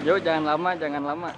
Yuk, jangan lama, jangan lama.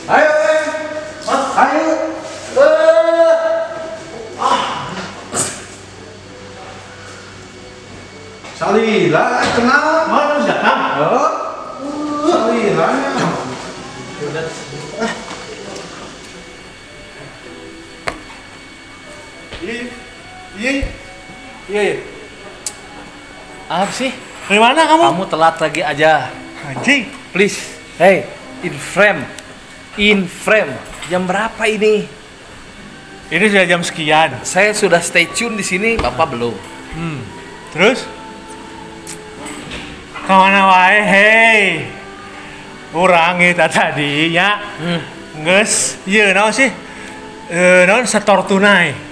Ayo, ayo. Salila kenal, mana datang? Oh, Salila. Iya. Apa sih? Dari mana kamu? Kamu telat lagi aja. Anjing. Please. Hey, in frame. In frame. Jam berapa ini? Ini sudah jam sekian. Saya sudah stay tune di sini, Bapak belum. Terus? Kemana wae, hey. Urang eta tadi nya. Geus, ieu naon sih? Naon setor tunai.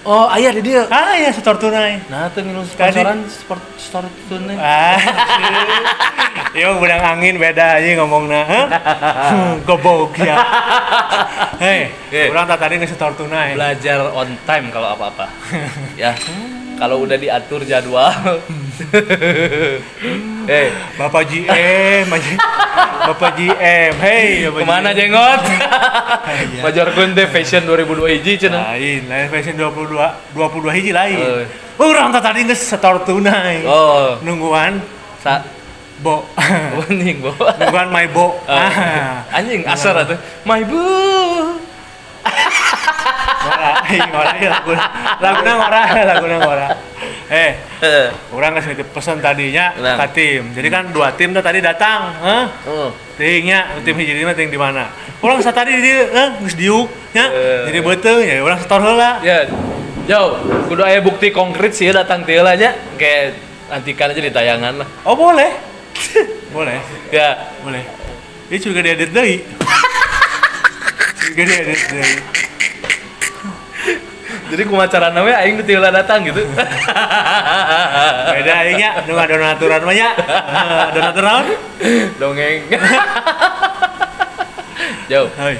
Oh, ayah di dia. Ah, iya setor tunai. Nah, tuh minum sponsoran setor tunai. Ah. Yo budang angin beda aja ngomongna. Hah? Gobok ya. Hei, urang tak tadi nge setor tunai. Belajar on time kalau apa-apa. Ya. Kalau udah diatur jadwal. Hey, Bapak GM aja. Bapak GM. Hey, Bapak kemana GM. Jenggot? Majarkeun teh fashion 2002 hiji cenah. Lain, lain fashion 22 hiji lain. Urang teh tadi geus setor tunai. Oh. Nungguan sa bo. Anjing bo. Nungguan my bo. Anjing asar atuh. My bo. Ngora, ngora laguna ngora, laguna ngora. Urang geus nitip pesan tadinya ka tim. Jadi kan dua tim tuh tadi datang, heh. Tingnya tim hiji mah ting di mana? Urang sa tadi di dieu, geus diuk nya. Jadi beuteung ya urang setor heula. Ya. Jauh, kudu aya bukti konkret sih datang teh heula nya. Kayak nantikan aja di tayangan lah. Oh, boleh. Boleh. Ya, boleh. Ini juga diedit deui. Juga diedit deui. Jadi kumaha carana we aing teu datang gitu. Beda aing nya, nu ngadonaturan mah nya. Donatur naon? Dongeng. Jauh. Hai.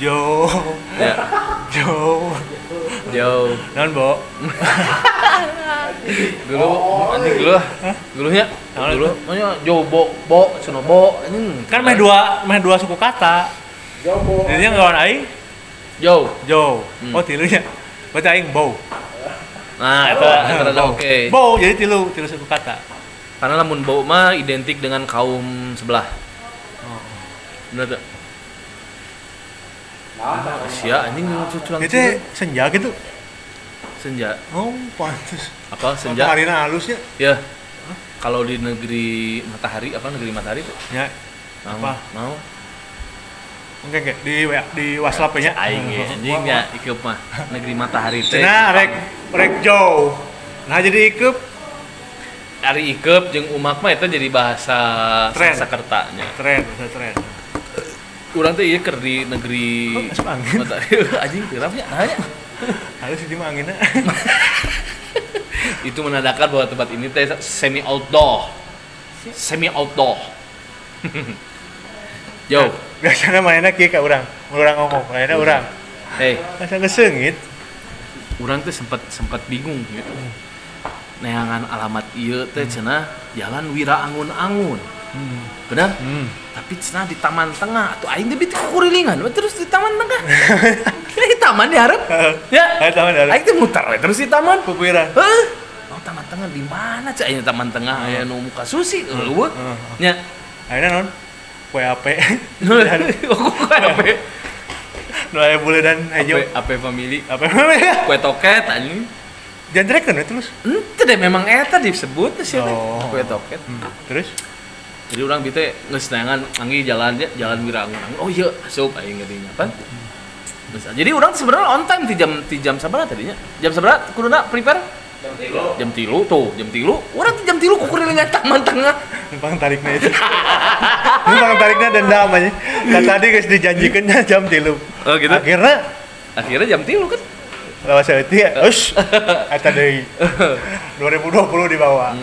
Jauh. Ya. Jauh. Jauh. Naon, Bo? Dulu anjing dulu. Dulunya. Dulu nya jauh bo bo cenah bo anjing. Kan meh dua suku kata. Jauh bo. Jadinya ngawan aing jauh. Jauh. Oh, tilunya. Berarti aing bow. Nah, eta rada oke. Bow jadi tilu suku kata. Karena lamun bow mah identik dengan kaum sebelah. Oh. Bener tuh. Nah, sia anjing cucuan. Itu senja gitu. Senja. Oh, pantes. Apa senja? Matahari halusnya. Ya. Kalau di negeri matahari apa negeri matahari tuh? Ya. Apa? Mau. Oke, di Waslap nya. Aing ge anjing nya ikeup mah negeri matahari teh. Cenah rek jauh. Nah jadi ikeup. Ari ikeup jeung umak mah eta jadi bahasa Sanskerta nya. Tren, bahasa tren. Urang teh ieu keur di negeri matahari. Anjing teuram nya nah nya. Halus di mah anginna. Itu menandakan bahwa tempat ini teh semi outdoor. Semi outdoor. Yo. Biasanya mainnya kieu ka urang, urang ngomong, mainnya urang. Hei, asa geus seungit. Urang teh sempat bingung gitu. Neangan alamat ieu teh cenah Jalan Wira Angun-Angun. Benar? Tapi cenah di Taman Tengah atuh aing teh beuti kurilingan terus di Taman Tengah. Di taman dihareup. Ya. Taman dihareup. Aing teh muter we terus di taman. Pupuiran. Heuh. Oh, Taman Tengah di mana cah aya Taman Tengah aya nu muka susi eueuh. Nya. Ayeuna naon? Kue ape. Kue ape. Nu aya bule dan hejo. Ape family. Ape family. Kue toket anjing. Jantrekeun we terus. Henteu deh memang eta disebut sih teh. Kue toket. Terus? Jadi urang bete geus neangan anggi jalannya jalan Wira Angun-Angun. Oh iya, asup aing gadinya pan. Jadi urang sebenarnya on time di jam sabaraha tadinya? Jam sabaraha kuduna prepare? Jam 3. Jam 3 tuh, jam 3. Urang teh jam 3 kukurilingan taman tengah. Numpang tarikna itu. Numpang tarikna dendam aja. Nah, tadi geus dijanjikeun jam 3. Oh gitu. Akhirnya jam 3 kan. Lawas saeutik ya. Ush. Eta deui. 2020 di bawah.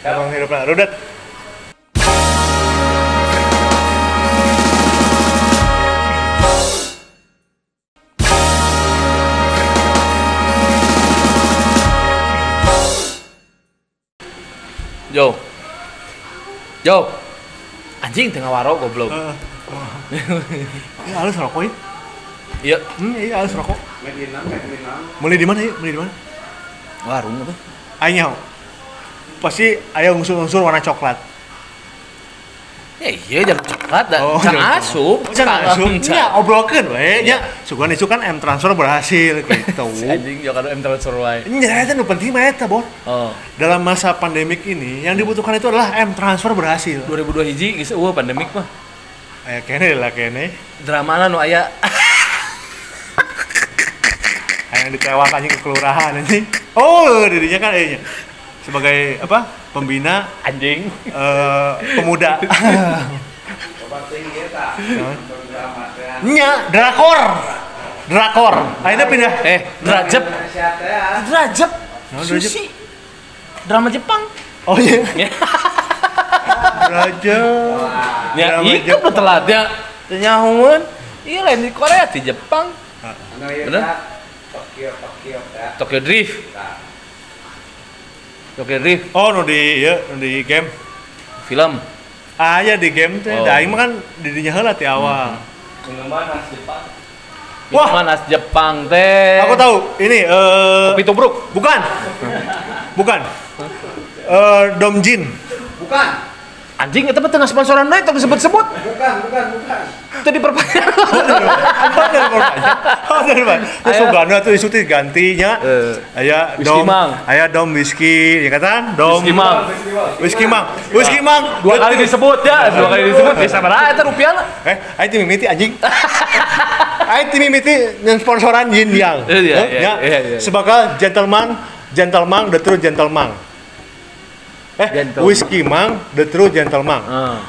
Emang hidupna rudet. Jo. Jo. Anjing tengah waro goblok. Iya halus rokok ya? Iya. Iya halus rokok. Mulai di mana ya? Mulai di mana? Warung apa? Aing nyaho. Pasti aya unsur-unsur warna coklat. Ya iya jam coklat da. Oh, can asup. Can asup. Nya obrolkeun we nya. Sugan isu kan M transfer berhasil gitu. Si anjing jo kado M transfer wae. Nya eta nu penting mah eta, Bor. Oh. Dalam masa pandemik ini yang dibutuhkan itu adalah M transfer berhasil. 2002 hiji geus eueuh pandemik mah. Aya kene lah kene. Dramana nu aya. Aya ditewak anjing ke kelurahan anjing. Oh, dirinya kan nya. Sebagai apa? Pembina anjing pemuda. Nya, drakor. Drakor. Akhirnya pindah Drajep. Drajep. Sushi. Drama Jepang. Oh iya. Drajep. Ya, ikut telat ya. Nyahoeun. Iya lain di Korea di Jepang. Bener? Tokyo Drift. Tokyo Drift. Oh, nu di ieu, nu di game. Film. Ah, ya di game teh. Da aing mah kan di dinya heula ti awal. Minuman khas Jepang. Wah, minuman khas Jepang teh. Aku tahu. Ini kopi tubruk. Bukan. Bukan. Domjin. Bukan. Anjing eta mah tengah sponsoran deui tong disebut-sebut. Bukan. Itu diperpanjang. Oh, dari mana? Sugana tuh isu teh gantinya. Aya dom. Aya dom whisky, ya kata dom. Whisky mang. Whisky mang. Dua kali disebut ya, dua kali disebut. Bisa sabaraha eta rupiahna? Aing teh mimiti anjing. Aing teh mimiti sponsoran Yin Yang. Iya. Sebagai gentleman, the true gentleman. Whisky mang, the true gentleman.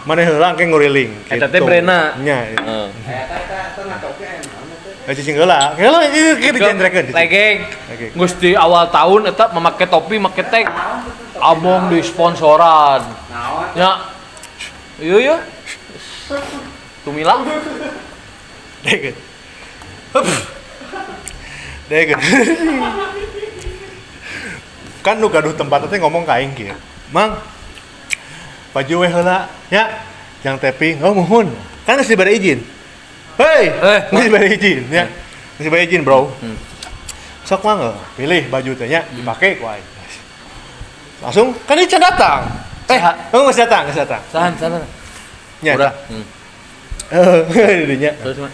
Mana heula engke nguriling. Eta teh brandna. Nya. Heeh. Eta natoke aya. Cicing heula. Heula ieu dijentrekeun. Legeng. Geus di awal tahun eta make topi, make tag. Abong di sponsoran. Naon? Nya. Ieu ya. Tumila. Degen. Hup. Degen. Kan nu gaduh tempat teh ngomong ka aing kieu. Mang, baju we heula nya, jang tapping, oh muhun. Kan geus dibere izin. Hei, geus dibere izin nya. Geus dibere izin, bro. Sok mang, pilih baju teh nya, dipake ku aing. Langsung kan dia can datang. Oh geus datang, geus datang. Sahan, sahan. Nya. Urang. Dinya. Terus mah.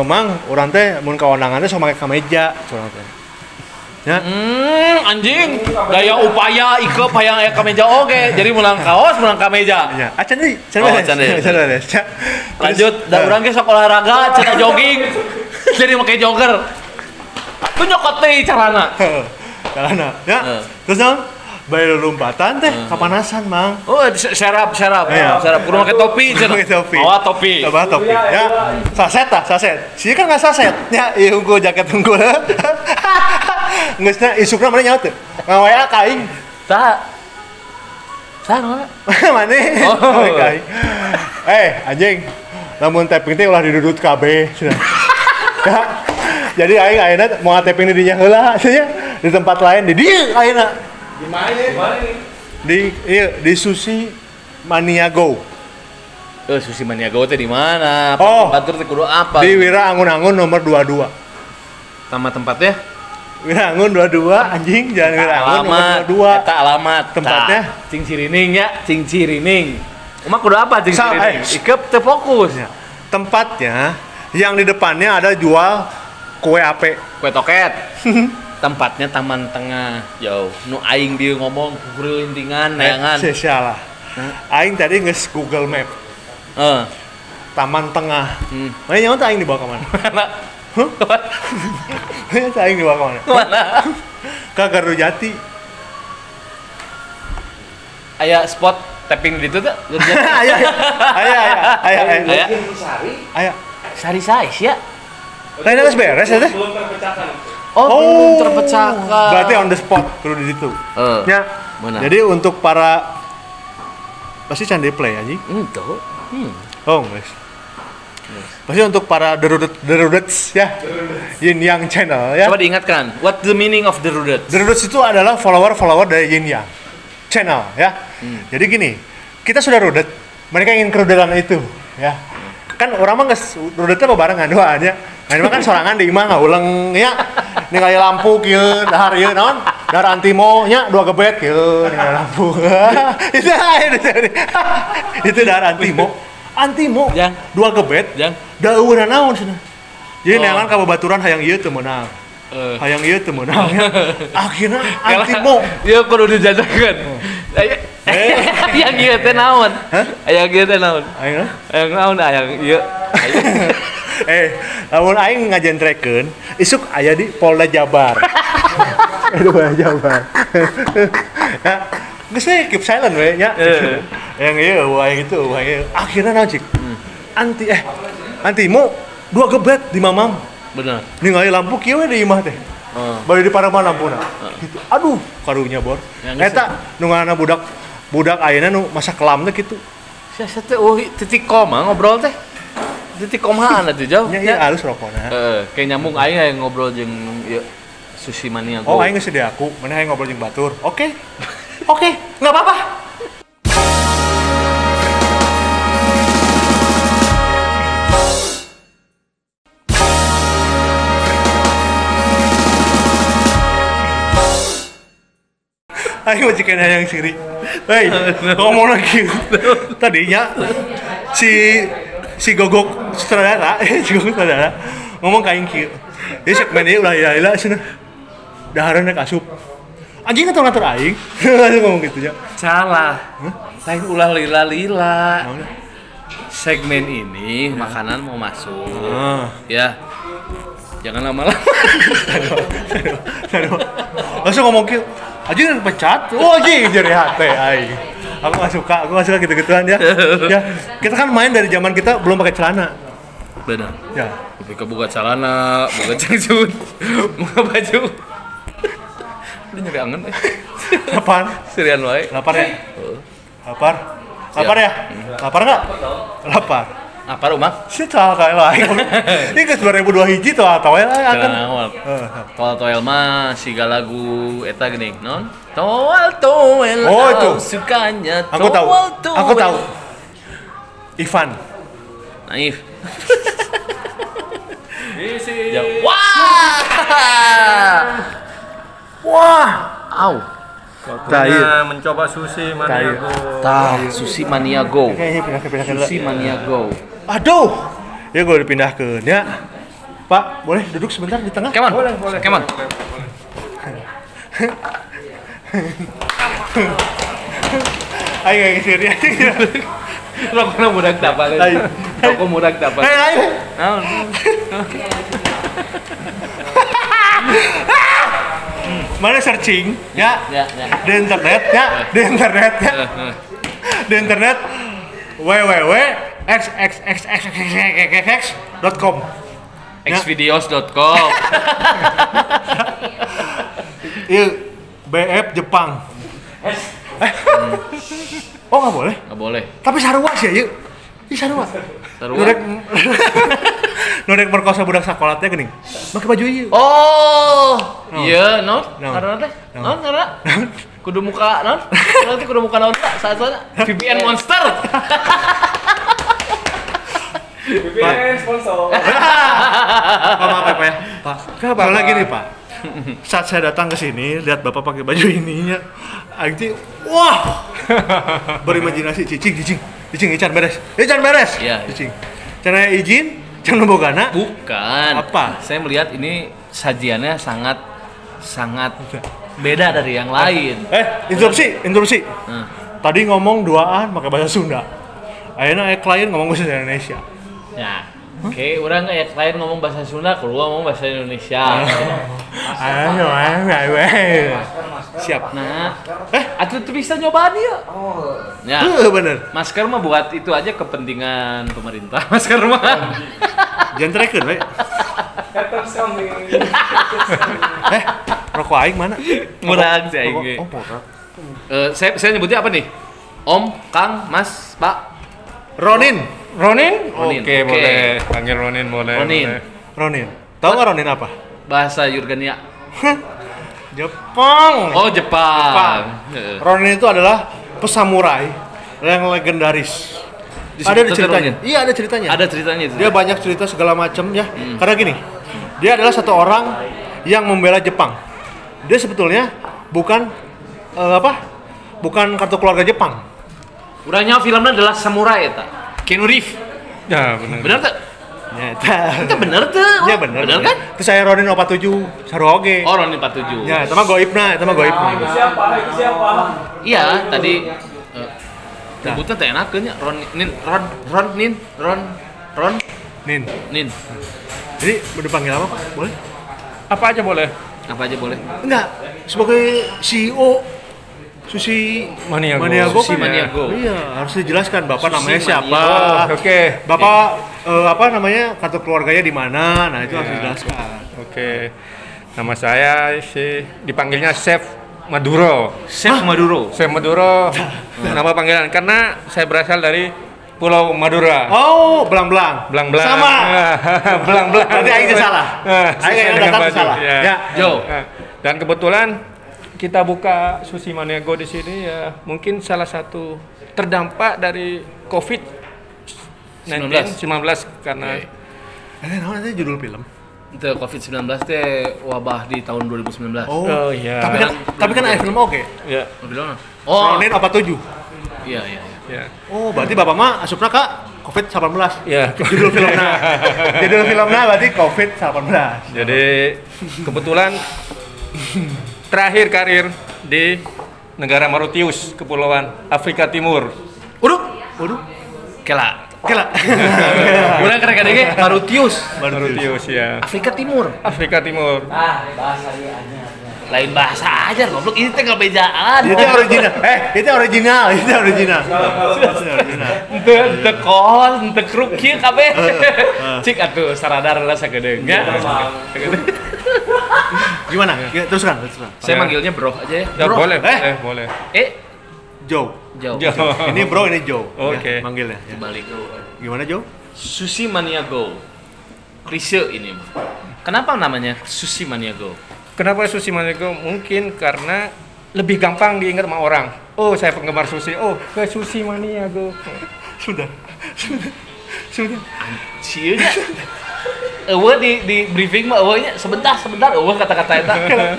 Mang, urang teh mun kawandangan teh sok make kameja, urang teh. Ya. Anjing, daya upaya ikeup hayang aya kameja oge. Jadi menang kaos, menang kameja. Ya, acan deui, can beres. Lanjut, da urang ge sok olahraga, cenah jogging. Jadi make jogger. Tuh nyokot teh carana. Carana, ya. Terus naon? Bae lompatan teh kapanasan, Mang. Oh, serap. Serap kudu make topi, cenah. Bawa topi. Bawa topi. Ya, saset tah, saset. Sieun kan nggak saset. Nya, ieu unggul jaket unggul. Geusna isukna mana nyaho teu? Ngawa ka aing. Saha? Saha ngawa? Maneh. Oh. Ka aing. Anjing. Lamun tapping teh ulah didudut kabeh cenah. Jadi aing ayeuna moal tapping di dinya heula cenah di tempat lain di dieu ayeuna. Di mana nih? Di iya, di Sushi Maniago. Sushi Maniago teh di mana? Oh. Batur teh kudu apa? Di Wira Angun-Angun nomor 22. Nama tempatnya? Wira Angun 22, anjing, jalan Wira Angun nomor 22. Eta alamat. Tempatnya Cing Cirining ya, Cing Cirining. Emang kudu apa Cing Cirining? Ikep teu fokus. Ya. Tempatnya yang di depannya ada jual kue ape, kue toket. Tempatnya Taman Tengah. Jauh. Nu aing dia ngomong kukulilingan neangan. Salah. Aing tadi geus Google Map. Taman Tengah. Mana nyawa aing dibawa ke mana? Mana? Huh? Mana aing dibawa ke mana? Mana? Ke Gardu Jati. Aya spot tapping di ditu teh? Aya. Aya. Aya. Sari size ya. Lain geus beres ya teh? Belum terpecahkan. Oh, belum terpecahkan. Berarti on the spot kudu di situ. Ya. Jadi untuk para pasti can di play anjing. Itu. Oh, guys. Pasti untuk para The Rudets ya. Yin Yang Channel ya. Coba diingatkan, what the meaning of The Rudets? The Rudets itu adalah follower-follower dari Yin Yang Channel ya. Jadi gini, kita sudah rudet, mereka ingin kerudetan itu ya. Kan orang mah geus rudetnya barengan doanya. Nah, ini mah kan sorangan di imah ngauleung ya. Ningali lampu kieu, dahar ieu naon? Dahar antimo nya dua gebet kieu ningali lampu. Itu dahar antimo. Antimo jang. Dua gebet, jang. Da eueuh naon cenah. Jadi neangan ka babaturan hayang ieu teu meunang. Hayang ieu teu meunang. Akhirna antimo. Ieu kudu dijajakeun. Hayang ieu teh naon? Hayang ieu teh naon? Hayang naon hayang ieu. Lamun aing ngajentrekeun, isuk aya di Polda Jabar. Aduh, Polda Jabar. Ya, geus we keep silent we nya. Yang ieu aing itu, aing akhirna naon cik? Antimo dua gebet di mamam. Benar. Ningali lampu kieu we di imah teh. Bari di paraman lampuna. Gitu. Aduh, karunya bor. Eta nu ngaranna budak ayeuna nu masa kelam teh kitu. Sia teh eueuh titik koma ngobrol teh. Titik komaan atuh jauh. Nya ieu alus rokona. Heeh, kayak nyambung aing hayang ngobrol jeung ieu Sushi Mania Go. Oh, aing geus di aku, mana hayang ngobrol jeung batur. Oke. Oke, enggak apa-apa. Aing mah jika hayang siri. Hei, ngomong lagi. Tadinya si gogok sutradara, ngomong ka aing kieu. Jadi segmen ieu ulah lila cenah. Dahareun rek asup. Anjing ngatur-ngatur aing. Langsung ngomong gitu nya. Salah. Lain ulah lila-lila. Segmen ini makanan mau masuk. Ya. Jangan lama-lama. Langsung ngomong kieu. Anjing pecat. Oh anjing jadi hati aing. Aku enggak suka gitu-gituan ya. Ya, kita kan main dari zaman kita belum pakai celana. Benar. Ya. Ketika buka celana, buka cangcut, buka baju. Udah nyeri angen. Apaan? Sirian wae. Lapar ya? Lapar. Lapar ya? Lapar enggak? Lapar. Lapar umah? Sih toal kae lah. Ini geus 2002 hiji toal toel akan. Toal toel mah siga lagu eta geuning, non? Toal toel. Oh itu. Sukanya aku tahu. Aku tahu. Ivan. Naif. Isi. Wah. Wah. Au. Waktunya mencoba Sushi Mania Go. Tah, Sushi Mania Go. Sushi Mania Go. Aduh. Ya gue dipindahkeun ya. Pak, boleh duduk sebentar di tengah? Come on. Boleh, boleh. Come on. Ayo ke sini. Rokokna budak tapal. Rokok murag tapal. Ayo. Naon? Mana searching ya? Ya, ya. Di internet ya, di internet ya. Di internet www.xxxxxxxx.com xvideos.com. Iya, BF Jepang. Oh nggak boleh? Nggak boleh. Tapi sarua sih ya, yuk. Ih sarua. Sarua. Nurek merkosa budak sakola teh geuning. Make baju ieu. Oh. Iya, non. Karena teh. Non, karena. Kudu muka non. Nanti kudu muka non saat-saat VPN Monster. VPN sponsor. Maaf Pak ya. Pak. Soalnya gini, Pak. Saat saya datang ke sini, lihat Bapak pakai baju ininya, aing teh wah. Berimajinasi cicing, cicing, ican beres. Ican beres. Iya. Cicing. Can aya izin, can bogana. Bukan. Apa? Saya melihat ini sajiannya sangat Sangat beda dari yang lain. Interupsi. Tadi ngomong duaan pakai bahasa Sunda. Ayeuna aya klien ngomong bahasa Indonesia. Ya. Oke, urang aya klien ngomong bahasa Sunda, keluar ngomong bahasa Indonesia. Ayo. Siap. Nah, atuh tuh bisa nyobaan ieu. Oh. Ya. Bener. Masker mah buat itu aja kepentingan pemerintah. Masker mah. Jangan trekeun we. Rokok aing mana? Murah sih aing ge. Oh, murah. Saya nyebutnya apa nih? Om, Kang, Mas, Pak. Ronin. Ronin? Oke, boleh. Panggil Ronin boleh. Ronin. Tahu nggak Ronin apa? Bahasa Yurgania. Jepang. Oh, Jepang. Ronin itu adalah pesamurai yang legendaris. Ada ceritanya. Iya, ada ceritanya. Ada ceritanya itu. Dia banyak cerita segala macam ya. Karena gini, dia adalah satu orang yang membela Jepang. Dia sebetulnya bukan bukan kartu keluarga Jepang. Urangnya filmnya adalah samurai eta. Keanu Reeves. Ya, benar. Benar tuh? Ya, itu bener tuh. Ya bener. Bener kan? Terus saya Ronin 47, sarua oge. Oh, Ronin 47. Ya, sama goibna, Itu siapa? Itu siapa? Iya, tadi nyebutnya teh enakeun nya Ronin Ron Ron Nin. Nin. Jadi mau dipanggil apa, Pak? Boleh? Apa aja boleh? Apa aja boleh? Enggak, sebagai CEO Sushi Maniago. Sushi Maniago. Iya, harus dijelaskan Bapak Sushi namanya siapa. Oh, oke. Bapak apa namanya? Kartu keluarganya di mana? Nah, itu harus dijelaskan. Oke. Nama saya sih dipanggilnya Chef Maduro. Chef Maduro. Chef Maduro. Nama panggilan karena saya berasal dari Pulau Madura. Oh, belang-belang. Belang-belang. Sama. Belang-belang. Berarti aing salah. Aing yang salah. Ya. Jo. Dan kebetulan kita buka Sushi Maniago di sini ya, mungkin salah satu terdampak dari COVID-19 karena nanti judul film. Itu COVID-19 teh wabah di tahun 2019. Oh iya. Tapi kan ada film oke. Iya. Oh. Ronin 47. Iya. Iya. Oh, berarti Bapak mah asupna ka COVID-19. Iya. Judul filmna. Judul filmna berarti COVID-19. Jadi kebetulan terakhir karir di negara Mauritius, Kepulauan Afrika Timur. Waduh. Kela. Urang karek kadenge Mauritius. Mauritius ya. Afrika Timur. Afrika Timur. Ah, bahasa ieu aneh. Lain bahasa aja goblok, ini teh ngebejaan. Itu original. Itu original, itu original. Teu kol, teu kruk kieu kabeh. Cik atuh saradar lah sagedeung nya. Gimana? Ya, teruskan. Saya manggilnya bro aja ya. Ya bro. Boleh, boleh. Joe. Joe. Ini bro, ini Joe. Oke. Ya, manggilnya. Ya. Balik. Gimana Joe? Sushi Maniago. Klise ini. Kenapa namanya Sushi Maniago? Kenapa Sushi Maniago? Mungkin karena lebih gampang diingat sama orang. Oh, saya penggemar sushi. Oh, ke Sushi Maniago. Sudah. Anjir. Eueuh di briefing mah eueuhnya sebentar eueuh kata-kata eta.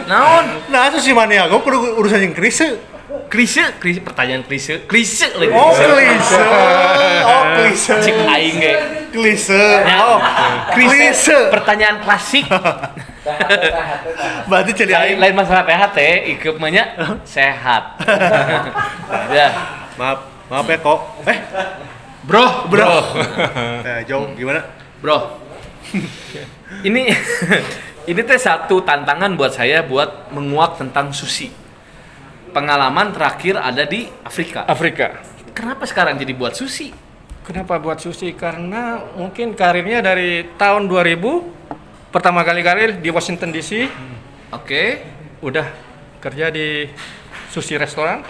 Naon? Nah, Sushi Maniago kudu urusan yang klise. Klise, pertanyaan klise lagi. Oh, klise. Oh, klise. Cik aing ge. Klise. Oh, klise. Pertanyaan klasik. Berarti jadi aing lain masalah PHT, ikeup mah nya sehat. Ya. Maaf ya kok. Bro. Joe, gimana? Bro. Ini teh satu tantangan buat saya buat menguak tentang sushi. Pengalaman terakhir ada di Afrika. Kenapa sekarang jadi buat sushi? Kenapa buat sushi? Karena mungkin karirnya dari tahun 2000 pertama kali karir di Washington DC. Oke. Udah kerja di sushi restoran.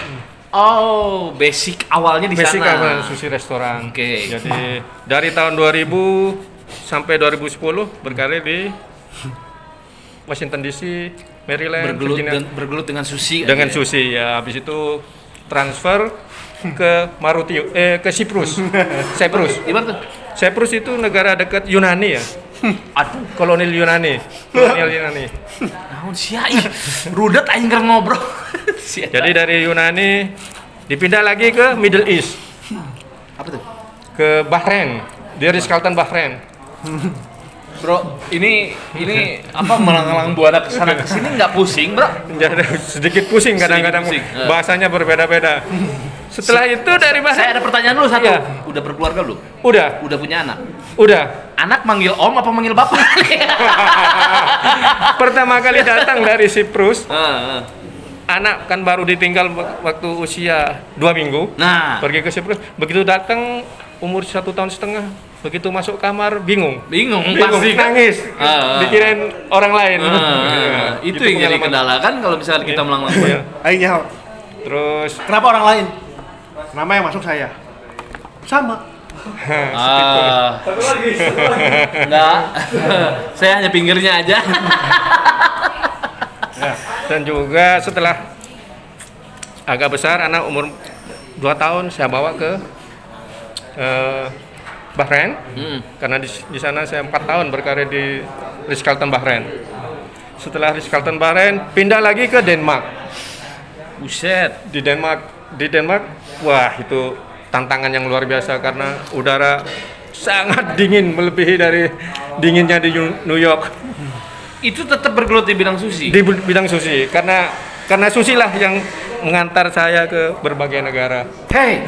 Oh, basic awalnya di basic sana. Basic awalnya sushi restoran. Oke. Jadi dari tahun 2000 sampai 2010 berkarir di Washington DC, Maryland, bergelut, bergelut dengan sushi. Dengan sushi ya. Habis itu transfer ke Mauritius, ke Cyprus. Cyprus. Gimana tuh? Cyprus itu negara dekat Yunani ya. Aduh, kolonial Yunani. Kolonial Yunani. Naon sia ih. Rudet aing keur ngobrol. Jadi dari Yunani dipindah lagi ke Middle East. Apa tuh? Ke Bahrain. Di Ritz-Carlton Bahrain. Bro, ini apa melanglang buana kesana kesini nggak pusing, bro? Sedikit pusing kadang-kadang, bahasanya berbeda-beda. Setelah itu dari bahasa. Saya ada pertanyaan dulu satu. Ya. Udah berkeluarga belum? Udah. Udah punya anak? Udah. Anak manggil om apa manggil bapak? Pertama kali datang dari Siprus, anak kan baru ditinggal waktu usia 2 minggu. Nah, pergi ke Siprus, begitu datang umur 1,5 tahun. Begitu masuk kamar bingung pasti nangis, dikirain orang lain. Itu yang jadi kendala kan kalau misalnya kita melanglang buana. Aingnya. Terus kenapa orang lain? Nama yang masuk saya. Sama. Satu lagi. Enggak. Saya hanya pinggirnya aja. Ya. Dan juga setelah agak besar, anak umur 2 tahun saya bawa ke Bahrain, karena di sana saya 4 tahun berkarir di Ritz-Carlton Bahrain. Setelah Ritz-Carlton Bahrain, pindah lagi ke Denmark. Buset. Di Denmark, wah itu tantangan yang luar biasa karena udara sangat dingin, melebihi dari dinginnya di New York. Itu tetap bergelut di bidang sushi? Di bidang sushi, karena sushi lah yang mengantar saya ke berbagai negara. Hey,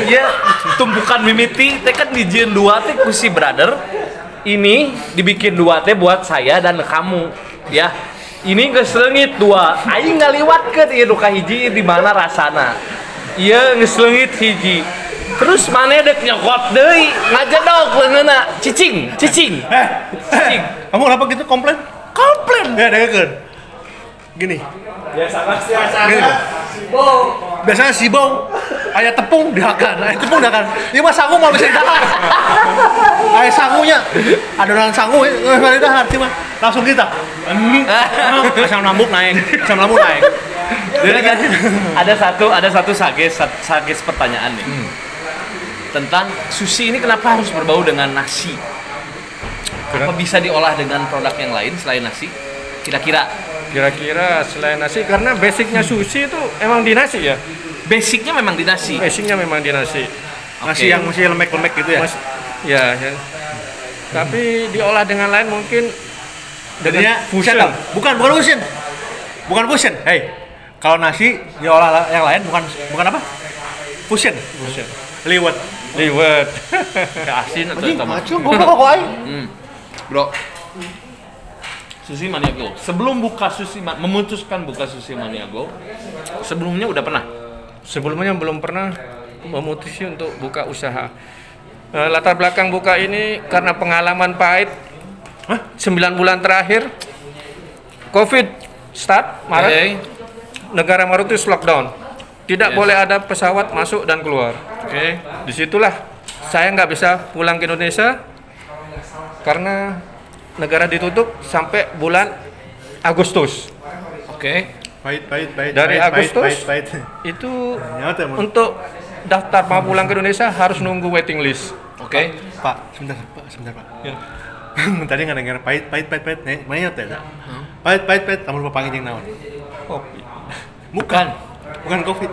ya tumpukan mimiti, teh kan dijieun 2 teh ku si brother. Ini dibikin 2 teh buat saya dan kamu, ya. Ini geus leungit 2, aing ngaliwatkeun ieu nu kahiji di mana rasana. Ieu geus leungit hiji. Terus maneh dek nyokot deui, ngajedog leungeunna, cicing, cicing. Cicing. Kamu kenapa gitu komplain? Komplain. Ya, dengekeun. Gini. Biasanya si bau. Biasanya si bau. Aya tepung dihakan, aya tepung dihakan. Ieu mah sangu mau bisa ditahan. Aya sangunya. Adonan sangu nggak ditahan cuma langsung kita. Asam lambung naik, asam lambung naik. Jadi kan ada satu sages pertanyaan nih. Tentang sushi ini kenapa harus berbau dengan nasi? Apa bisa diolah dengan produk yang lain selain nasi? Kira-kira selain nasi, karena basicnya sushi itu emang di nasi ya? Basicnya memang di nasi? Basicnya memang di nasi. Nasi yang masih lemek-lemek gitu ya? Ya. Tapi diolah dengan lain mungkin jadinya fusion. Bukan fusion. Bukan fusion. Hey, kalau nasi diolah yang lain bukan apa? Fusion. Fusion. Liwet. Kayak asin atau tomat. Goblok kok aing. Bro. Sushi Maniago. Sebelum buka sushi, memutuskan buka Sushi Maniago, sebelumnya udah pernah? Sebelumnya belum pernah memutuskan untuk buka usaha. Latar belakang buka ini karena pengalaman pahit. 9 bulan terakhir, COVID start Maret, negara Mauritius lockdown. Tidak boleh ada pesawat masuk dan keluar. Oke. Disitulah saya nggak bisa pulang ke Indonesia karena negara ditutup sampai bulan Agustus. Oke. Pahit. Dari Agustus pahit. Itu untuk daftar mau pulang ke Indonesia harus nunggu waiting list. Oke. Pak, sebentar Pak. Ya. Tadi nggak dengar pahit. Nih, mana ya? Pahit. Kamu lupa panggil yang naon? Kopi. Bukan COVID.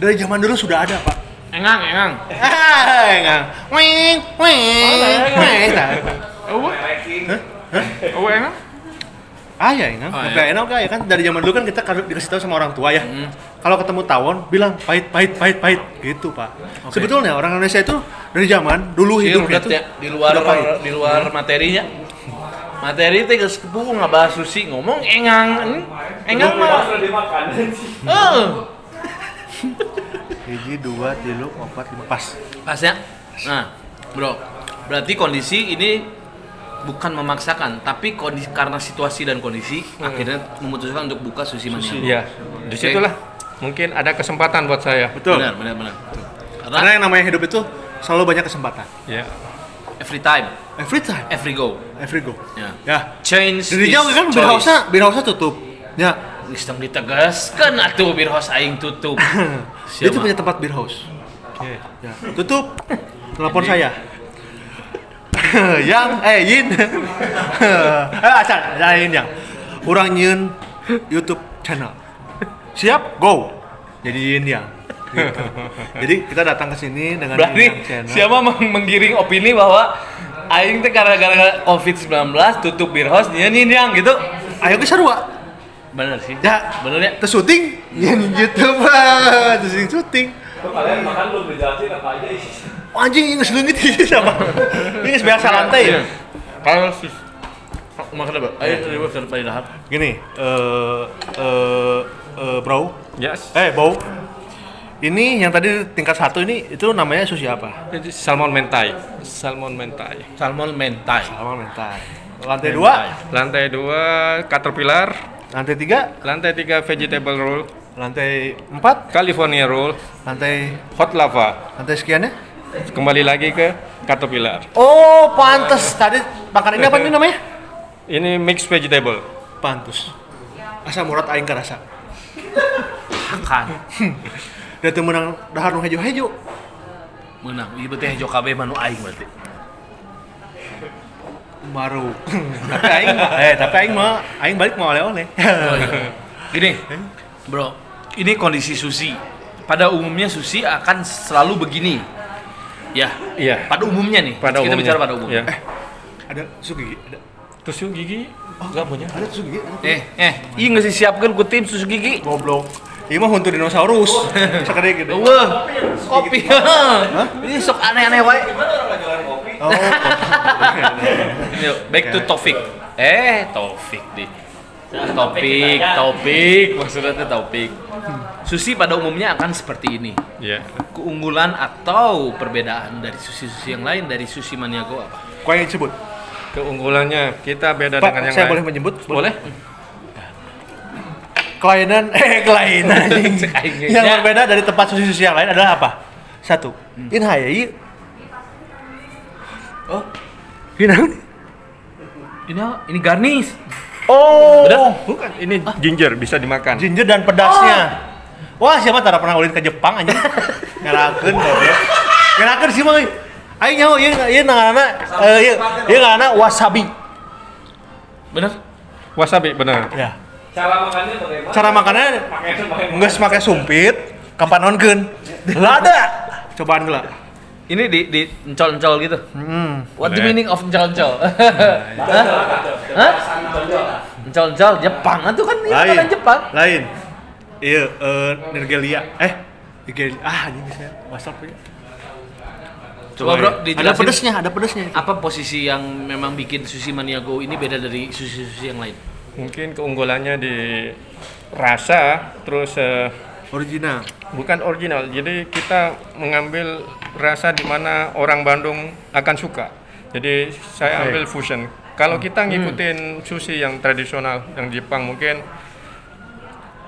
Dari zaman dulu sudah ada, Pak. Engang. Engang. Wing. Hah? Oh, engang? Ah ya engang. Oke, enak ya kan dari zaman dulu kan kita dikasih tahu sama orang tua ya. Kalau ketemu tawon bilang pahit pahit pahit pahit gitu, Pak. Okay. Sebetulnya orang Indonesia itu dari zaman dulu hidupnya itu ya, di luar materinya. Materi teh geus kepugu ngabahas sushi ngomong engang. Engang mah. Heeh. 1, 2, 3, 4, 5 pas. Pas ya? Nah, bro. Berarti kondisi ini bukan memaksakan, tapi kondisi, karena situasi dan kondisi akhirnya memutuskan untuk buka Sushi Mania. Iya. Disitulah mungkin ada kesempatan buat saya. Betul. Benar, benar. Karena yang namanya hidup itu selalu banyak kesempatan. Iya. Every time. Every time. Every go. Every go. Ya. Ya. Change. Dirinya kan beer house-nya tutup. Ya. Geus tong ditegaskeun atuh beer house aing tutup. Dia tuh punya tempat beer house. Oke. Ya. Tutup. Telepon saya. Yang Yin. Acan, Yin yang. Urang nyieun YouTube channel. Siap, go. Jadi Yin yang. Gitu. Jadi kita datang ke sini dengan berarti channel. Siapa menggiring opini bahwa Aing teh gara-gara Covid-19 tutup beer house nya nindang gitu. Ayo ge sarua. Bener sih. Ya, bener ya. Terus syuting, nyen YouTube, terus syuting. Kalian makan belum dijelasin apa aja isi. Anjing geus leungit ieu sama. Ini geus biasa lantai ya. Kalau sih makan apa? Ayo coba sampai dahar. Gini, bro. Yes. Bro. Ini yang tadi tingkat 1 ini itu namanya sushi apa? Salmon mentai. Salmon mentai. Salmon mentai. Salmon mentai. Lantai 2? Lantai 2 caterpillar. Lantai 3? Lantai 3 vegetable roll. Lantai 4? California roll. Lantai hot lava. Lantai sekiannya? Kembali lagi ke caterpillar. Oh, pantes tadi makan ini apa ini namanya? Ini mixed vegetable. Pantes. Asa murat aing karasa. Makan. Da teu meunang dahar nu hejo-hejo. Meunang, ieu teh hejo kabeh mah nu aing berarti. Baru. Tapi aing tapi aing mah aing balik mau oleh-oleh. Oh, iya. Gini, bro, ini kondisi sushi. Pada umumnya sushi akan selalu begini. Ya. Iya. Pada umumnya nih. Pada kita umumnya. Bicara pada umumnya. Ya. Ada tusuk gigi, ada. Tusuk gigi? Oh, enggak punya. Ada tusuk gigi. Ada. Ieu geus disiapkeun ku tim tusuk gigi. Goblok. Ieu mah huntu dinosaurus. Sakade gede. Eueuh. Kopi. Ini sok aneh-aneh wae. Gimana orang jualan kopi? Oh. Yuk, back to topic. Topik deh. Topik, maksudnya teh topik. Sushi pada umumnya akan seperti ini. Iya. Keunggulan atau perbedaan dari sushi-sushi yang lain dari Sushi Mania Go apa? Kau yang sebut. Keunggulannya kita beda Pak, dengan yang saya lain. Boleh menyebut? Boleh. Kelainan yang berbeda dari tempat sushi-sushi yang lain adalah apa? Satu. Ini hayai. Oh. Ini Ini garnish. Oh. Bener? Bukan, ini ginger bisa dimakan. Ginger dan pedasnya. Oh. Wah, siapa tara pernah ulin ke Jepang anjing. Ngerakeun goblok. Ngerakeun sih mah. Aing nyaho ieu ieu ngaranna ieu ngaranna wasabi. Bener? Wasabi bener. Ya. Cara makannya bagaimana? Cara makannya geus make sumpit, kapanonkeun. Lada. Cobaan geula. Ini di encol-encol gitu. What the meaning of encol-encol? Hah? Encol-encol Jepang itu kan ini makanan Jepang. Lain. Iya, Nigeria. Nigeria. Ah, ini bisa WhatsApp ya. Coba bro, dijelasin. Ada pedesnya. Apa posisi yang memang bikin Sushi Mania Go ini beda dari sushi-sushi yang lain? Mungkin keunggulannya di rasa, terus original. Bukan original. Jadi kita mengambil rasa di mana orang Bandung akan suka. Jadi saya ambil fusion. Kalau kita ngikutin sushi yang tradisional yang Jepang mungkin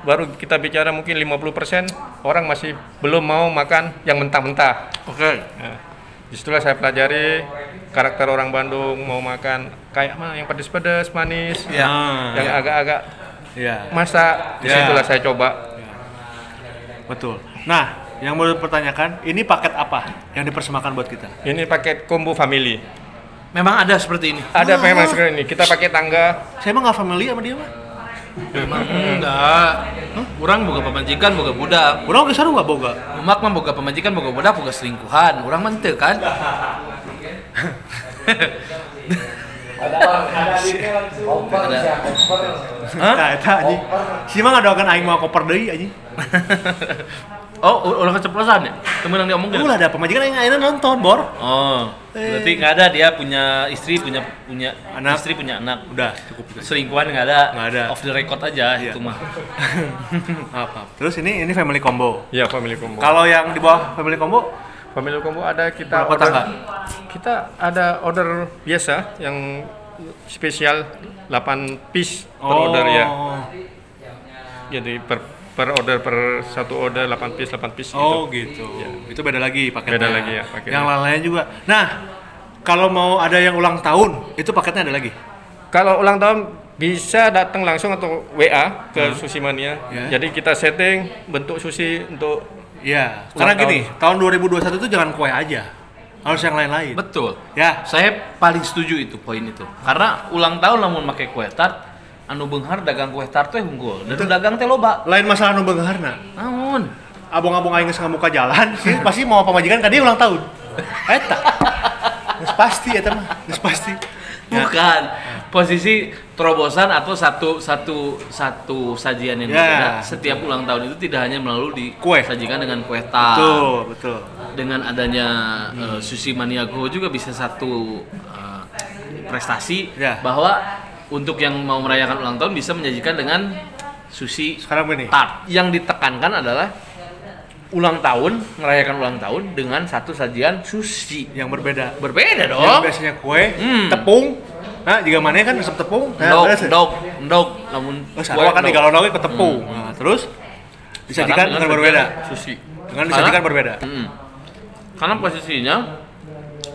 baru kita bicara mungkin 50% orang masih belum mau makan yang mentah-mentah. Oke. Nah, disitulah saya pelajari karakter orang Bandung mau makan kayak mana yang pedes-pedes, manis, ya. Yang agak-agak masak. Disitulah saya coba. Ya. Betul. Nah, yang mau dipertanyakan, ini paket apa yang dipersembahkan buat kita? Ini paket combo family. Memang ada seperti ini? Ada memang seperti ini. Kita pakai tangga. Saya emang nggak family sama dia mah. Memang enggak. Urang boga pamajikan, boga budak. Urang geus sarua boga. Umak mah boga pamajikan, boga budak, boga selingkuhan. Urang mah henteu kan? Ada adiknya langsung. Koper ya, koper. Hah? Eta anjing. Si mah ngadoakeun aing mau koper deui anjing. Oh, ulah keceplosan ya? Temen yang diomongin. Ulah ada pamajikan aing ayeuna nonton, Bor. Oh. Berarti enggak ada dia punya istri, punya anak. Istri punya anak. Udah, cukup. Selingkuhan enggak ada. Enggak ada. Off the record aja itu mah. Apa? Terus ini family combo. Iya, family combo. Kalau yang di bawah family combo? Family combo ada kita berapa order. Tangga? Kita ada order biasa yang spesial 8 piece per order ya. Jadi per order per satu order 8 piece 8 piece. Oh gitu. Ya. Itu beda lagi paketnya. Beda lagi ya paketnya. Yang lain-lainnya juga. Nah, kalau mau ada yang ulang tahun, itu paketnya ada lagi. Kalau ulang tahun bisa datang langsung atau WA ke Sushi Mania. Yeah. Jadi kita setting bentuk sushi untuk ya. Karena gini, tahun 2021 itu jangan kue aja. Harus yang lain-lain. Betul. Ya. Saya paling setuju itu poin itu. Karena ulang tahun lamun make kue tart, anu beunghar dagang kue tart teh unggul. Dan dagang teh loba. Lain masalah anu beungharna. Naon? Abong-abong aing geus ngamuka jalan, sih pasti mau pamajikan ka dia ulang tahun. Eta. Geus pasti eta mah, geus pasti. Bukan. Posisi terobosan atau satu sajian yang berbeda. Setiap ulang tahun itu tidak hanya melalui disajikan dengan kue tart. Betul, betul. Dengan adanya Sushi Maniago juga bisa satu prestasi bahwa untuk yang mau merayakan ulang tahun bisa menyajikan dengan sushi sekarang ini. Tart. Yang ditekankan adalah ulang tahun, merayakan ulang tahun dengan satu sajian sushi yang berbeda. Berbeda dong. Yang biasanya kue, tepung. Nah, jika mana kan resep tepung. Nah, endog, namun kue kan digalon-galon ke tepung. Nah, terus disajikan dengan berbeda. Sushi. Dengan disajikan berbeda. Karena posisinya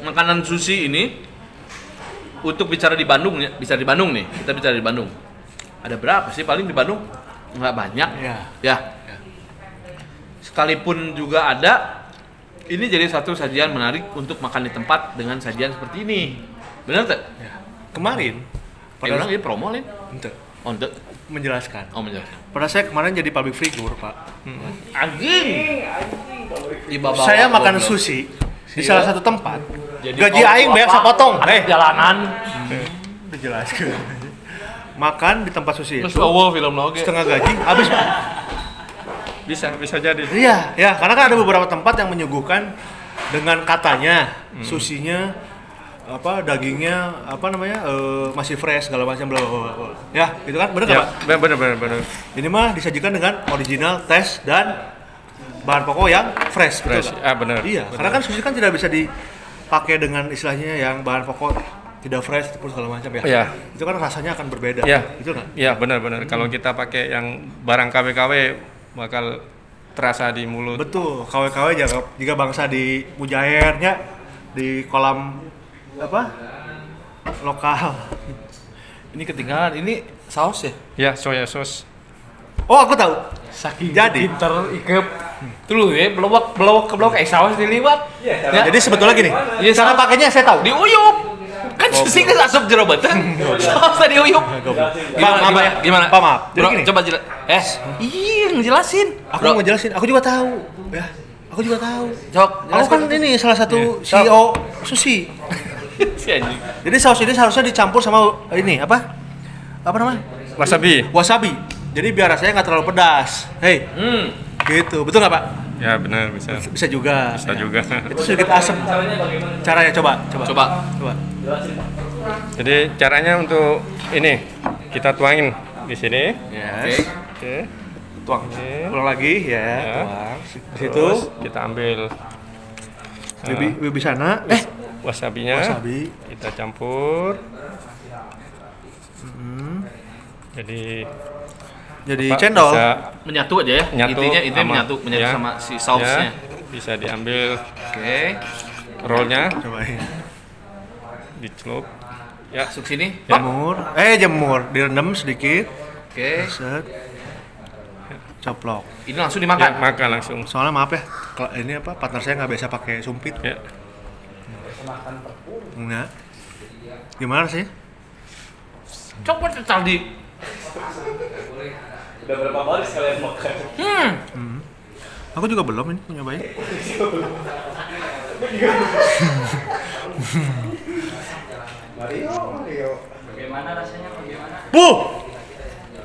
makanan sushi ini untuk bicara di Bandung ya, bisa di Bandung nih. Kita bicara di Bandung. Ada berapa sih paling di Bandung? Nggak banyak. Ya. Sekalipun juga ada, ini jadi satu sajian menarik untuk makan di tempat dengan sajian seperti ini. Benar tak? Ya. Kemarin, pada orang ini promo lin? Ente. Oh, ente. Menjelaskan. Oh, menjelaskan. Pada saya kemarin jadi public figure, Pak. Anjing. Saya makan sushi di salah satu tempat. Jadi gaji aing banyak sapotong. Jalanan. Dijelaskan. Makan di tempat sushi itu. Terus film lagi. Setengah gaji habis, Pak. Bisa jadi. Iya, ya, karena kan ada beberapa tempat yang menyuguhkan dengan katanya susinya apa dagingnya apa namanya masih fresh segala macam bla bla bla. Ya, itu kan benar enggak, Pak? Benar. Ini mah disajikan dengan original taste dan bahan pokok yang fresh. Fresh. Betul, ah, benar. Iya, benar. Karena kan sushi kan tidak bisa dipakai dengan istilahnya yang bahan pokok tidak fresh terus segala macam ya. Iya. Itu kan rasanya akan berbeda. Iya. Itu kan? Iya, benar-benar. Kalau kita pakai yang barang KW-KW bakal terasa di mulut. Betul, KW-KW jika bangsa di mujairnya di kolam apa? Lokal. Ini ketinggalan, ini saus ya? Ya, soya sauce. Oh, aku tahu. Saking jadi pinter ikep. Tuh ya, belowok kayak saus diliwat. Ya. Jadi sebetulnya gini, ya, cara pakainya saya tahu. Diuyup. Kan sushi geus asup jero beuteung. Saus tadi diuyup. Gimana? Gimana? Pak, maaf. Jadi gini. Coba jelas. Iya, ngejelasin. Aku mau ngejelasin, aku juga tahu. Ya, aku juga tahu. Cok, aku kan ini salah satu CEO sushi. Si anjing. Jadi saus ini seharusnya dicampur sama ini apa? Apa namanya? Wasabi. Wasabi. Jadi biar rasanya nggak terlalu pedas. Hei. Gitu. Betul nggak, Pak? Ya, benar, bisa. Bisa juga. Bisa juga. Itu sedikit asam. Caranya bagaimana? Caranya coba. Coba. Jadi caranya untuk ini kita tuangin di sini. Yes. Oke. Tuang. Ulang lagi ya, tuang. Di situ kita ambil bibi sana. Wasabinya. Wasabi. Kita campur. Jadi cendol. Bisa menyatu aja ya. Nyatu, intinya menyatu ya, sama si sausnya. Ya, bisa diambil. Oke. Rollnya. Cobain. Dicelup. Ya. Masuk sini. Ya. Jemur, direndam sedikit. Oke. Set. Coplok. Ini langsung dimakan. Ya, makan langsung. Soalnya maaf ya, ini apa partner saya nggak biasa pakai sumpit. Ya. Enggak. Gimana sih? Coba tadi. Udah berapa kali sekalian makan? Aku juga belum ini nyobain. Mario. Bagaimana rasanya? Bagaimana? Buh!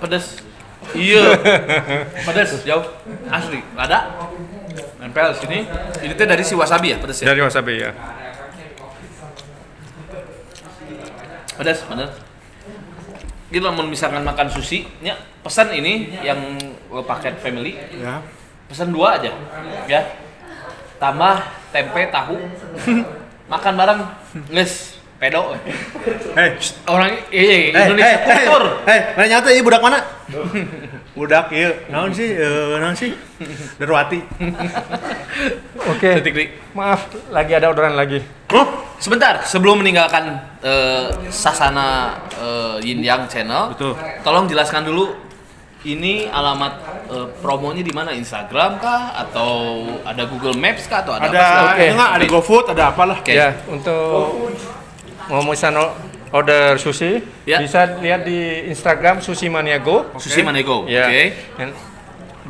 Pedas. Iya. Pedas jauh. Asli. Ada. Nempel sini. Ini tuh dari si wasabi ya, pedas ya? Dari wasabi ya. Pedas, pedas. Gitu lamun misalkan makan sushi, ya, pesan ini yang paket family. Ya. Pesan 2 aja. Ya. Tambah tempe, tahu. Makan bareng. Geus, pedo. Hei, orang Indonesia kultur. Hei, mana nyata ieu budak mana? Budak ieu. Naon sih? Naon sih? Derwati. Oke. Maaf, lagi ada orderan lagi. Oh, sebentar, sebelum meninggalkan sasana Yin Yang Channel, betul. Tolong jelaskan dulu ini alamat promonya di mana? Instagram kah? Atau ada Google Maps kah? Atau ada apa? Ada, enggak, ada GoFood, ada apalah. Okay. Ya, untuk mau pesan order sushi, ya, bisa lihat di Instagram Sushi Maniago. Okay. Sushi Maniago, ya. Oke. Okay.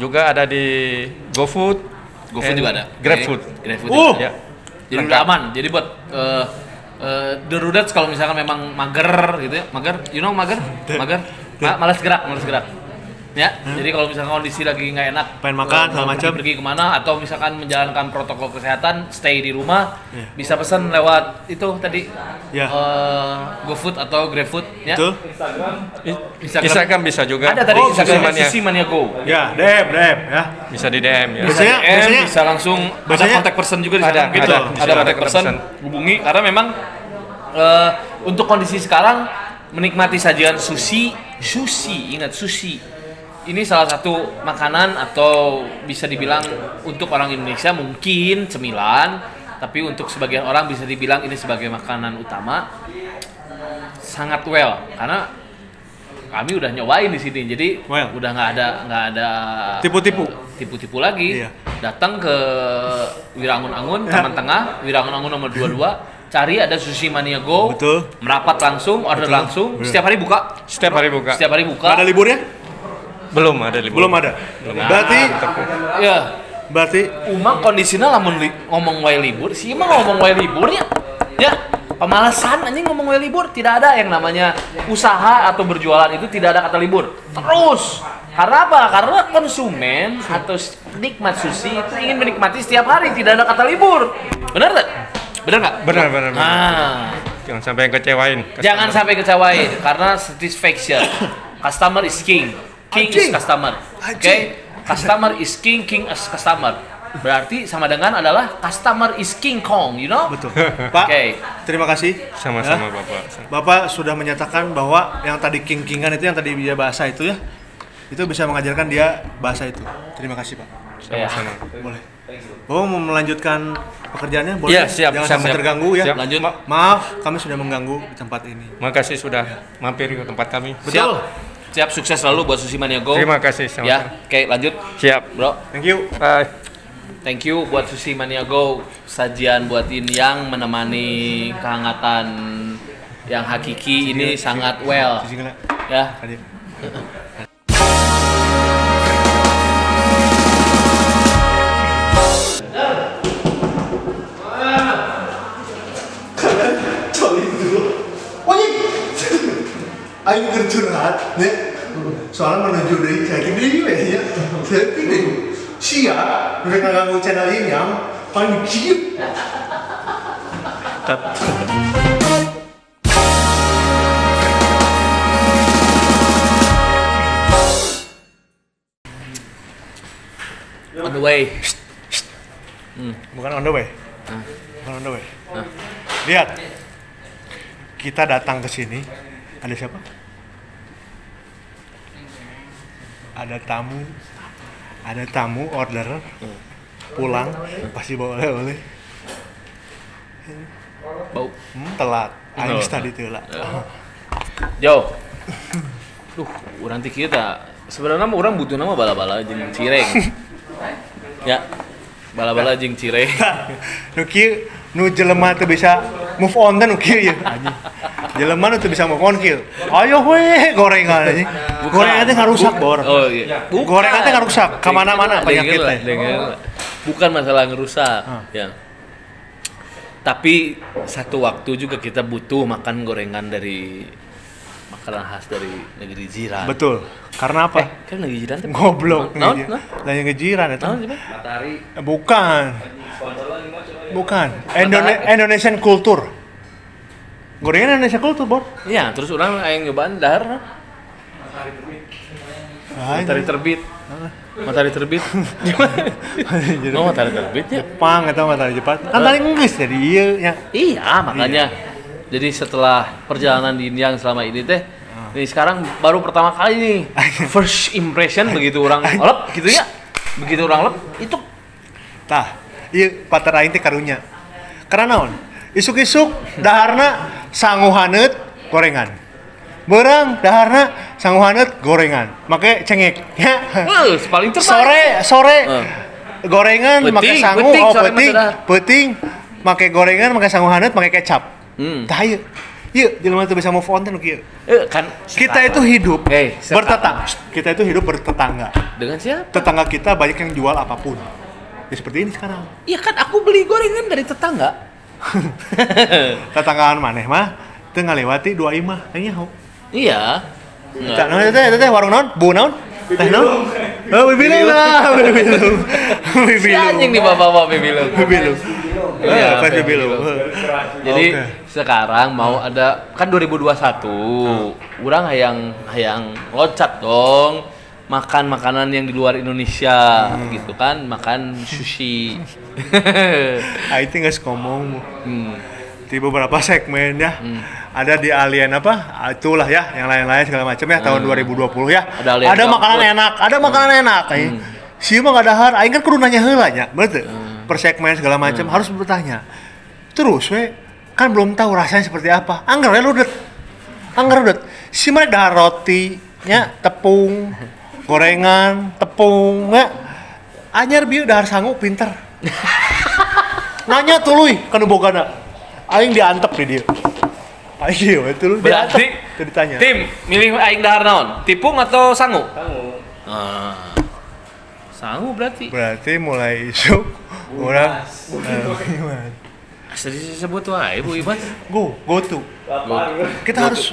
Juga ada di GoFood. GoFood juga ada. GrabFood. GrabFood. Ya. Jadi udah aman. Jadi buat The Rudats kalau misalkan memang mager gitu ya, mager, you know mager, mager, malas gerak. Ya, jadi kalau misalkan kondisi lagi nggak enak, pengen makan segala macam, pergi kemana atau misalkan menjalankan protokol kesehatan, stay di rumah, bisa pesan lewat itu tadi, GoFood atau GrabFood, ya. Betul. Instagram bisa juga. Ada tadi Instagram Sushi Mania Go. Ya, DM ya. Bisa di DM ya. Bisa DM, bisa langsung ada kontak person juga di sana. Gitu. Ada kontak person, hubungi karena memang untuk kondisi sekarang menikmati sajian sushi, ingat sushi. Ini salah satu makanan atau bisa dibilang untuk orang Indonesia mungkin cemilan, tapi untuk sebagian orang bisa dibilang ini sebagai makanan utama. Sangat well, karena kami udah nyobain di sini, jadi udah nggak ada tipu-tipu lagi. Iya. Datang ke Wirangun-Angun, Taman Tengah, Wirangun-Angun nomor 22. Cari ada Sushi Mania Go. Betul. Merapat langsung, order langsung. Betul. Setiap hari buka. Setiap hari buka. Setiap hari buka. Nggak ada liburnya? Belum ada libur. Belum ada. Berarti ya. Berarti umang kondisinya lamun ngomong wae libur, sih emang ngomong wae liburnya. Ya, pemalasan anjing ngomong wae libur, tidak ada yang namanya usaha atau berjualan itu tidak ada kata libur. Terus. Karena apa? Karena konsumen atau nikmat sushi itu ingin menikmati setiap hari, tidak ada kata libur. Benar enggak? Benar nggak? Benar. Nah. Jangan sampai kecewain. Jangan sampai kecewain karena satisfaction. Customer is king. King is customer. Oke? Customer is king, king is customer. Berarti sama dengan adalah customer is King Kong, you know? Betul. Pak, terima kasih. Sama-sama, Bapak. Bapak sudah menyatakan bahwa yang tadi king-kingan itu yang tadi dia bahasa itu ya, itu bisa mengajarkan dia bahasa itu. Terima kasih, Pak. Sama-sama. Boleh. Bapak mau melanjutkan pekerjaannya? Boleh? Ya, siap. Jangan sampai terganggu ya. Siap. Lanjut. Maaf, kami sudah mengganggu di tempat ini. Makasih sudah mampir ke tempat kami. Betul. Siap, sukses selalu buat Sushi Mania Go. Terima kasih sama-sama. Ya, oke, lanjut. Siap, bro. Thank you. Bye. Thank you buat Sushi Mania Go, sajian buatin yang menemani kehangatan yang hakiki ini sangat well. Ya. Aing keur curhat, nih. Soalnya menuju deui caikin deui we nya. Saeutik deui. Sia, udah ngaganggu channel ini yang paling kieu. On the way. Bukan on the way. Bukan on the way. Lihat. Kita datang ke sini. Ada siapa? Ada tamu order pulang pasti bawa oleh-oleh. Bau. Telat. Aing tadi telat. Jauh. Duh, urang teh kieu tah. Sebenarnya mah urang butuh nama bala-bala jeung cireng. Ya. Bala-bala jeung cireng. Nu kieu nu jelema teu bisa move on teh nu kieu ya anjing. Jelema nu teu bisa move on kieu. Ayo we gorengan anjing. Gorengan teh ngarusak bor. Oh iya. Gorengan teh ngarusak ka mana-mana penyakit teh. Bukan masalah ngerusak, ya. Tapi satu waktu juga kita butuh makan gorengan dari makanan khas dari negeri jiran. Betul. Karena apa? Kan negeri jiran teh. Goblok. Lain negeri jiran itu. Matahari. Bukan. Bukan. Indonesian culture. Gorengan Indonesia culture, Bor. Iya, terus orang yang nyobaan dahar. Matahari terbit. Matahari terbit. Oh, matahari terbit ya. Jepang atau matahari Jepang. Kan tadi geus jadi ieu nya. Iya, makanya. Jadi setelah perjalanan di Indiang selama ini teh, nih sekarang baru pertama kali nih first impression begitu orang lep gitu ya. Begitu orang lep itu tah, ieu pater aing teh karunya. Karena naon? Isuk-isuk daharna sangu haneut gorengan. Beurang daharna sangu haneut gorengan. Make cengek nya. Paling terbaik. Sore gorengan make sangu, oh peuting make gorengan, make sangu haneut, make kecap. Tah ieu. Ieu jelema teu bisa move on teh nu kieu. Kan kita itu hidup bertetangga. Kita itu hidup bertetangga. Dengan siapa? Tetangga kita banyak yang jual apapun. Ya seperti ini sekarang. Iya kan aku beli gorengan dari tetangga. Tetanggaan maneh mah teu ngalewati dua imah teh nyaho. Iya. Tah naon teh warung naon? Bu naon? Teh naon? Oh, Bibilung lah, Bibilung. Si anjing di bapak-bapak Bibilung. Bibilung. Iya, Bibilung. Jadi sekarang mau ada kan 2021. Urang hayang loncat dong. Makan makanan yang di luar Indonesia gitu kan, makan sushi. I think geus ngomong. Di beberapa segmen ya. Ada di alien apa? Itulah ya, yang lain-lain segala macam ya tahun 2020 ya. Ada makanan enak, ada makanan enak. Si mah enggak dahar, aing kan kudu nanya heula nya, bener teu? Per segmen segala macam harus bertanya. Terus we kan belum tahu rasanya seperti apa. Angger we ludet. Angger ludet. Si mah dahar roti nya, tepung, gorengan, tepung, ya. Anyar bieu dahar sangu pinter. Nanya tuluy ka nu bogana. Aing diantep di dieu. Aing ieu we tuluy diantep. Teu ditanya. Tim, milih aing dahar naon? Tipung atau sangu? Sangu. Sangu berarti. Berarti mulai isuk urang Asli disebut wae Bu Imas. Go to. Kita harus.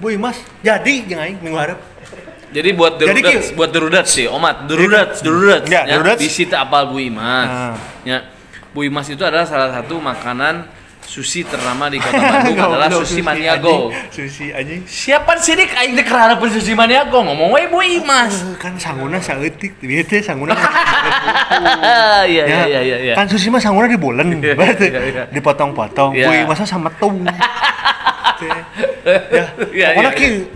Bu Imas, jadi jeung aing minggu hareup. Jadi buat Derudat sih, omat, Derudat. Ya, Derudat. Di situ apal Bu Imas. Ya. Bu Imas itu adalah salah satu makanan sushi ternama di Kota Bandung adalah sushi Maniago. Sushi anjing. Siapa sidik aing teh keraharapeun sushi Maniago ngomong we Bu Imas. Kan sanguna saeutik, ieu teh sanguna. Iya. Kan sushi mah sanguna dibolen, berarti dipotong-potong. Bu Imas sama tung. Ya, pokoknya kieu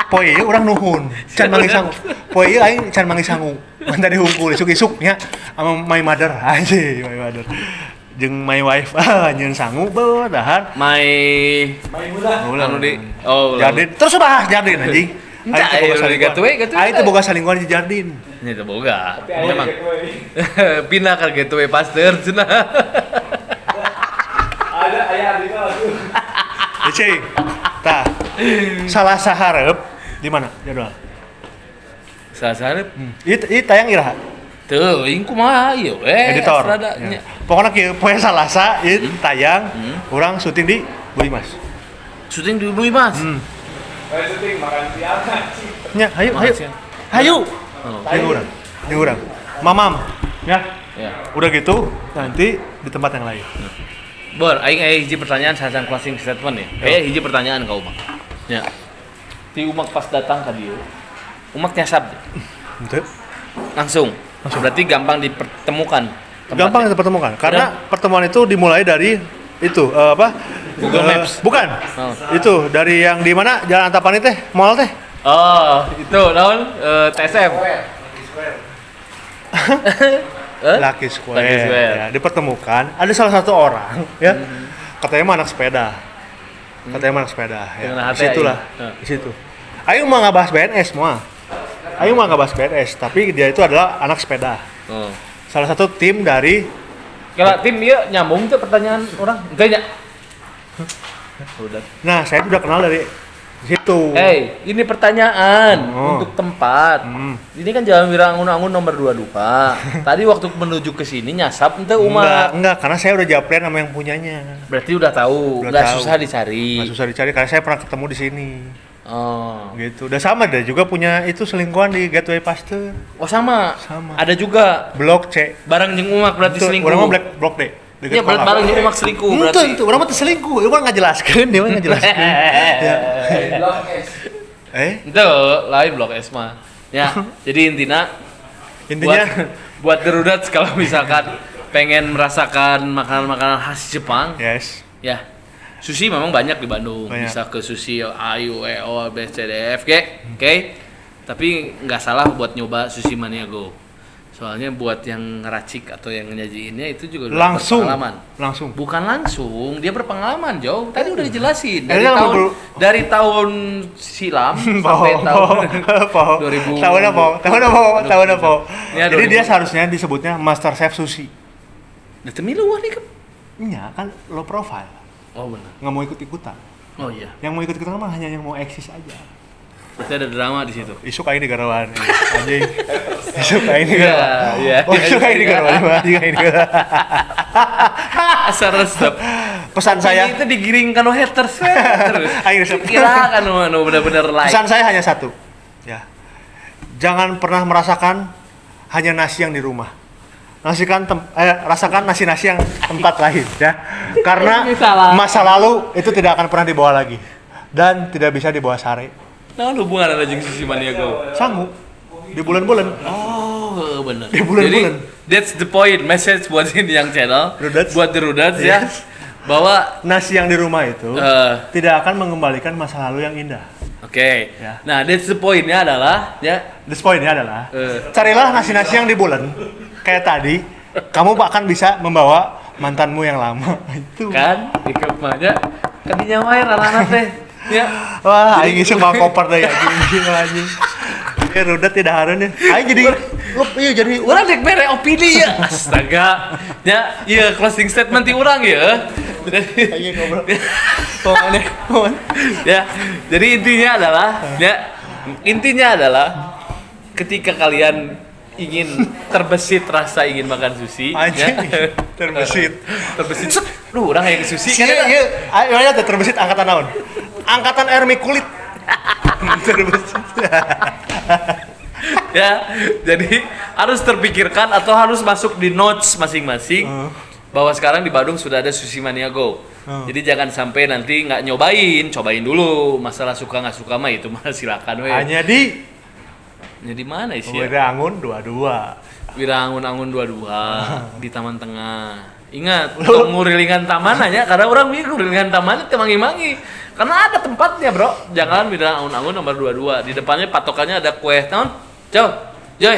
poe ieu urang nuhun, can manggih sangu. Poe ieu aing can manggih sangu. Mun tadi hungkul isuk-isuk nya sama my mother, anjing my mother. Jeung my wife nyeun sangu beuh dahar. My anu di oh Jardin. Terus bahas Jardin anjing. Aing teh boga salingkuhan di Jardin. Nya teh boga. Memang. Pindah ke Gateway Pasteur cenah. Ada aya Ardina lagu. Cing. Tah. Salasa hareup di mana jadwal? Salasa hareup? Ieu tayang iraha? Teu, aing kumaha ieu we. Editor. Ya. Pokoknya kieu poe Salasa ieu tayang, urang syuting di Bu Imas. Syuting di Bu Imas? Ayo syuting makan siang. Nya, hayu. Hayu. Jeung urang. Mamam. Ya. Ya. Udah gitu nanti di tempat yang lain. Bor, aing aya hiji pertanyaan sajan closing statement ya. Aya hiji pertanyaan ka Umak. Ya. Ti Umak pas datang ka dieu, Umak nyasab. Henteu. Langsung. Berarti gampang dipertemukan. Tempatnya. Gampang dipertemukan karena pertemuan itu dimulai dari itu apa? Google Maps. Bukan. Oh. Itu dari yang di mana? Jalan Antapani teh, mall teh. Oh, itu naon? TSM. Lucky Square. Lucky Square. Ya, dipertemukan ada salah satu orang ya. Katanya mah anak sepeda. Katanya mah anak sepeda ya. Di situlah. Di situ. Aing mah enggak bahas BNS moal. Aing mah enggak bahas BNS, tapi dia itu adalah anak sepeda. Oh. Salah satu tim dari kalau tim ieu nyambung tuh pertanyaan orang. Henteu nya. Udah. Nah, saya udah kenal dari situ. Hey, ini pertanyaan untuk tempat. Ini kan Jalan Wirangun-Angun nomor 22. Tadi waktu menuju ke sini nyasap ente Umak. Enggak, karena saya udah japlen sama yang punyanya. Berarti udah tahu, enggak susah dicari. Enggak susah dicari karena saya pernah ketemu di sini. Oh. Gitu. Udah sama deh juga punya itu selingkuhan di Gateway Pasteur. Oh, sama. Sama. Ada juga Blok C. Bareng jeung Umak berarti selingkuh. Urang mah Blok D. Iya, berarti bareng jeung Umak selingkuh berarti. Itu, urang mah terselingkuh. Ieu mah ngajelaskeun, dia mah ngajelaskeun. Ya. Blok S. Itu lain Blok S mah. Ya, jadi intinya buat Derudat kalau misalkan pengen merasakan makanan-makanan khas Jepang. Yes. Ya. Sushi memang banyak di Bandung. Banyak. Bisa ke sushi A, U, E, O, B, C, D, F, G. Oke. Tapi nggak salah buat nyoba sushi Maniago. Soalnya buat yang ngeracik atau yang nyajiinnya itu juga langsung berpengalaman. Langsung. Bukan langsung, dia berpengalaman, Jo. Tadi udah dijelasin dari tahun silam sampai tahun 2000. Tahun apa? Ya, jadi dia seharusnya disebutnya Master Chef Sushi. Nah, temi lu nih ke. Iya, kan low profile. Oh, benar. Nggak mau ikut-ikutan. Oh iya. Yang mau ikut-ikutan mah hanya yang mau eksis aja. Berarti ada drama di situ. Isuk aing digarawan anjing. Isuk aing digerobak. Iya. Oh, isuk aing digerobak. Asal resep. Pesan saya ini itu digiring kanu haters terus. Aing resep. Kira kanu anu bener-bener like. Pesan saya hanya satu. Ya. Jangan pernah merasakan hanya nasi yang di rumah. Rasakan nasi-nasi yang tempat lain ya. Karena masa lalu itu tidak akan pernah dibawa lagi dan tidak bisa dibawa sare. Nah, hubungan ada jeung Sushi Mania Go. Sangu di bulan-bulan. Oh, benar. Di bulan-bulan. Jadi that's the point message buat ini yang channel, Rudats. Buat the Rudats ya. Bahwa nasi yang di rumah itu tidak akan mengembalikan masa lalu yang indah. Oke. Ya. Nah, that's the point-nya adalah ya. The point-nya adalah carilah nasi-nasi yang di bulan. Kayak tadi, kamu bahkan bisa membawa mantanmu yang lama itu. Kan, dikemanya kadinya wae rarana teh. Ya. Wah, aing isuk bawa koper deh anjing anjing. Ya rudet tidak harun ya. Aing jadi lup iya jadi urang dek mere opini ya. Astaga. Ya, iya closing statement ti urang ya. Aing ngobrol. Ya. Jadi intinya adalah ya, intinya adalah ketika kalian ingin terbesit rasa ingin makan sushi, anjing, ya. Terbesit. Terbesit. Duh, urang hayang sushi kan. Iya, iya, terbesit angkatan naon? Angkatan air mie kulit. Terbesit. Ya, jadi harus terpikirkan atau harus masuk di notes masing-masing bahwa sekarang di Badung sudah ada Sushi Mania Go. Jadi jangan sampai nanti nggak nyobain, cobain dulu. Masalah suka nggak suka mah itu mah silakan we. Hanya di ya di mana sih? Ya? Wirangun 22. Wirangun-angun 22 di Taman Tengah. Ingat, tong ngurilingan taman aja karena orang bingung ngurilingan taman itu mangi-mangi. Karena ada tempatnya, Bro. Jangan Wirangun-angun nomor 22. Di depannya patokannya ada kue naon? Joy. Joy.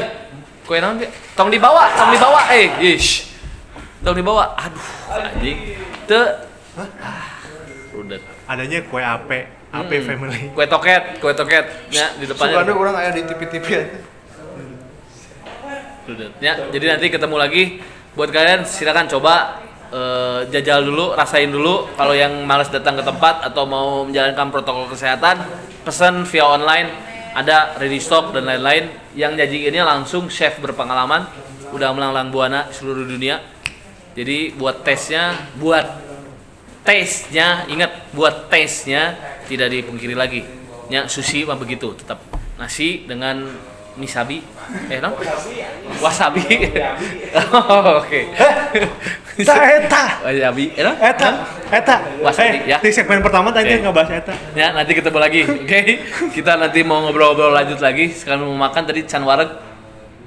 Kue naon? Tong dibawa, tong dibawa. Ish. Tong dibawa. Aduh, anjing. Teu. Rudet. Adanya kue AP. AP family. Kue toket. Ya, di depannya. Sugana orang aya di TV-TV aja. Ya, jadi nanti ketemu lagi. Buat kalian silakan coba jajal dulu, rasain dulu. Kalau yang malas datang ke tempat atau mau menjalankan protokol kesehatan, pesan via online, ada ready stock dan lain-lain. Yang nyajiinnya langsung chef berpengalaman, udah melanglang buana seluruh dunia. Jadi buat tesnya, ingat buat tesnya tidak dipungkiri lagi. Ya, sushi mah begitu, tetap nasi dengan misabi, no? Wasabi. Oh, oke. Eta. Wasabi, no? Eta. Wasabi ya. Di segmen pertama tadi ngebahas eta. Ya, nanti ketemu lagi. Oke. Kita nanti mau ngobrol-ngobrol lanjut lagi. Sekarang mau makan tadi can wareg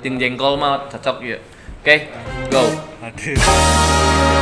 jeung jengkol mah cocok ya. Oke, go. Aduh.